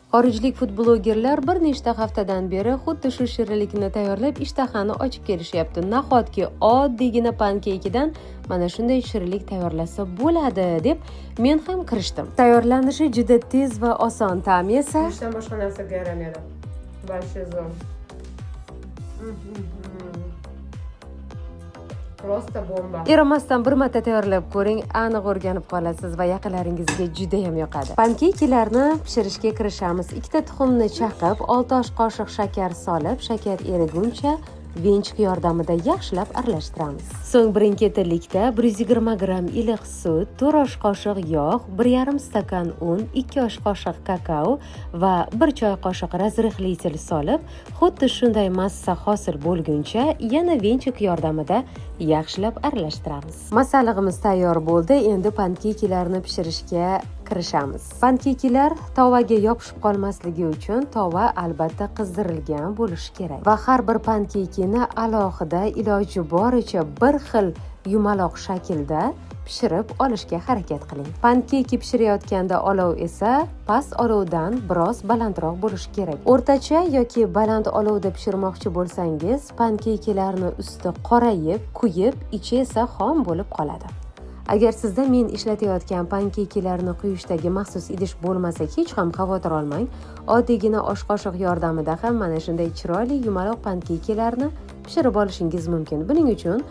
Xorijlik foodblogerlar bir nechta haftadan beri xuddi shu shirinlikni tayyorlab, ishtahani ochib kelishyapti. Nahotki oddiygina pankeykidan mana shunday shirinlik tayyorlasa bo'ladi, deb men ham kirishdim. Tayyorlanishi juda tez va oson, ta'mi esa Guruchdan boshqa narsaga yaramaydi. Вообще zo'r. Просто bomba. Erinmasdan bir marta tayyorlab ko'ring, aniq o'rganib qolasiz va yaqinlaringizga judayam yoqadi. Pankeykilarni pishirishga kirishamiz. Ikkita tuxumni chaqib, 6 osh qoshiq shakar solib, shakar eriguncha венчик yordamida yaxshilab aralashtiramiz. So'ng birin-ketinlikda 120 gramm iliq sut, 4 osh qoshiq yog', 1,5 stakan un, 2 osh qoshiq kakao va 1 choy qoshiq разрыхлитель solib, xuddi shunday massa hosil bo'lguncha yana венчик yordamida yaxshilab aralashtiramiz. Masallig'imiz tayyor bo'ldi. Endi pankeykilarni pishirishga kirishamiz. Pankeykilar tovaga yopishib qolmasligi uchun tova albatta qizdirilgan bo'lishi kerak. Va har bir pankeykini alohida, iloji boricha bir xil yumaloq shaklda pishirib olishga harakat qiling. Pankeyki pishirayotganda olov esa past olovdan biroz balandroq bo'lishi kerak. O'rtacha yoki baland olovda pishirmoqchi bo'lsangiz, pankeykilarni usti qorayib, kuyib, ichi esa xom bo'lib qoladi. Agar sizda men ishlatayotgan pankeykilarni quyishdagi maxsus idish bo'lmasa, hech ham xavotir olmang. Oddiygina osh qoshiq yordamida ham mana shunday chiroyli yumaloq pankeykilarni pishirib olishingiz mumkin. Buning uchun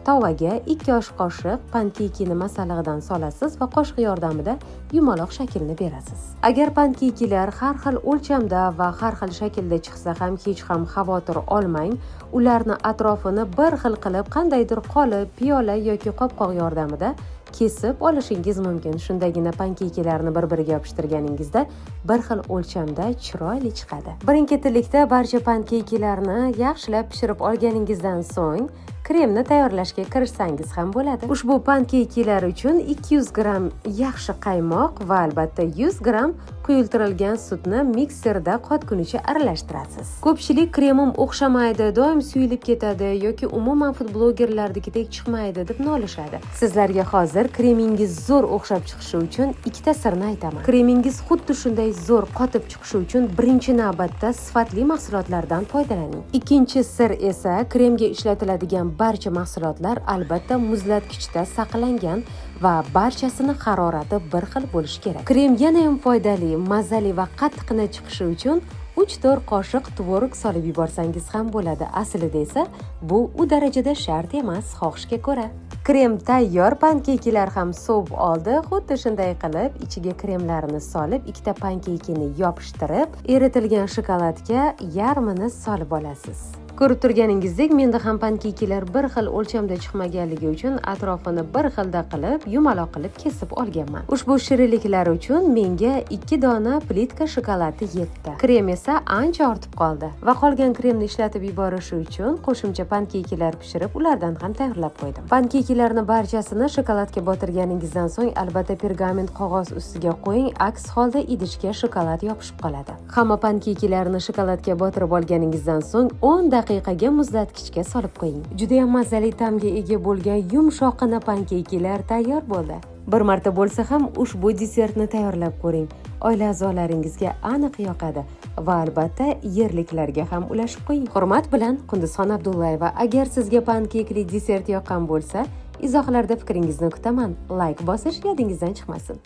tovaga 2 osh qoshiq pankeykini masallig'idan solasiz va qoshiq yordamida yumaloq shaklni berasiz. Agar pankeykilar har xil o'lchamda va har xil shaklda chiqsa ham, hech ham xavotir olmang. Ularni atrofini bir xil qilib qandaydir qolip, piyola yoki qopqoq yordamida kesib olishingiz mumkin. Shundagina pankeykilarni bir-biriga yopishtirganingizda bir xil o'lchamda chiroyli chiqadi. Birin-ketinlikda barcha pankeykilarni yaxshilab pishirib olganingizdan so'ng kremni tayyorlashga kirishsangiz ham bo'ladi. Ushbu pankeykilar uchun 200 gramm yaxshi qaymoq va albatta 100 gramm quyultirilgan sutni mikserda qotgunicha aralashtirasiz. Ko'pchilik "Kremim o'xshamaydi, doim suyulib ketadi yoki umuman foodblogerlarnikidek chiqmaydi", deb nolishadi. Sizlarga hozir kremingiz zo'r o'xshab chiqishi uchun ikkita sirni aytaman. Kremingiz xuddi shunday zo'r qotib chiqishi uchun birinchi navbatda sifatli mahsulotlardan foydalaning. Ikkinchi sir esa, kremga ishlatiladigan barcha mahsulotlar albatta muzlatgichda saqlangan va barchasini harorati bir xil bo'lishi kerak. Krem yana ham foydali, mazali va qattiqqina chiqishi uchun 3-4 qoshiq tvorog solib yuborsangiz ham bo'ladi. Aslida esa bu u darajada shart emas, xohishga ko'ra. Krem tayyor, pankeykilar ham sovib oldi. Xuddi shunday qilib ichiga kremlarni solib, ikkita pankeykini yopishtirib, eritilgan shokoladga yarmini solib olasiz. Ko'rib turganingizdek, menda ham pankeykilar bir xil o'lchamda chiqmaganligi uchun atrofini bir xilda qilib, yumaloq qilib kesib olganman. Ushbu shirinliklar uchun menga 2 dona plitka shokoladi yetdi. Krem esa ancha ortib qoldi va qolgan kremni ishlatib yuborish uchun qo'shimcha pankeykilar pishirib, ulardan ham tayyorlab qo'ydim. Pankeykilarni barchasini shokoladga botirganingizdan so'ng albatta pergament qog'oz ustiga qo'ying, aks holda idishga shokolad yopishib qoladi. Hamma pankeykilarni shokoladga botirib olganingizdan so'ng 10 daqiqaga muzlatgichga solib qo'ying. Juda ham mazali ta'mga ega bo'lgan yumshoqqina pankeykilar tayyor bo'ldi. Bir marta bo'lsa ham ushbu desertni tayyorlab ko'ring. Oila a'zolaringizga aniq yoqadi va albatta yerliklarga ham ulashib qo'ying. Hurmat bilan, Qunduzxon Abdullayeva. Agar sizga pankekli desert yoqqan bo'lsa, izohlarda fikringizni kutaman. Layk bosish yodingizdan chiqmasin.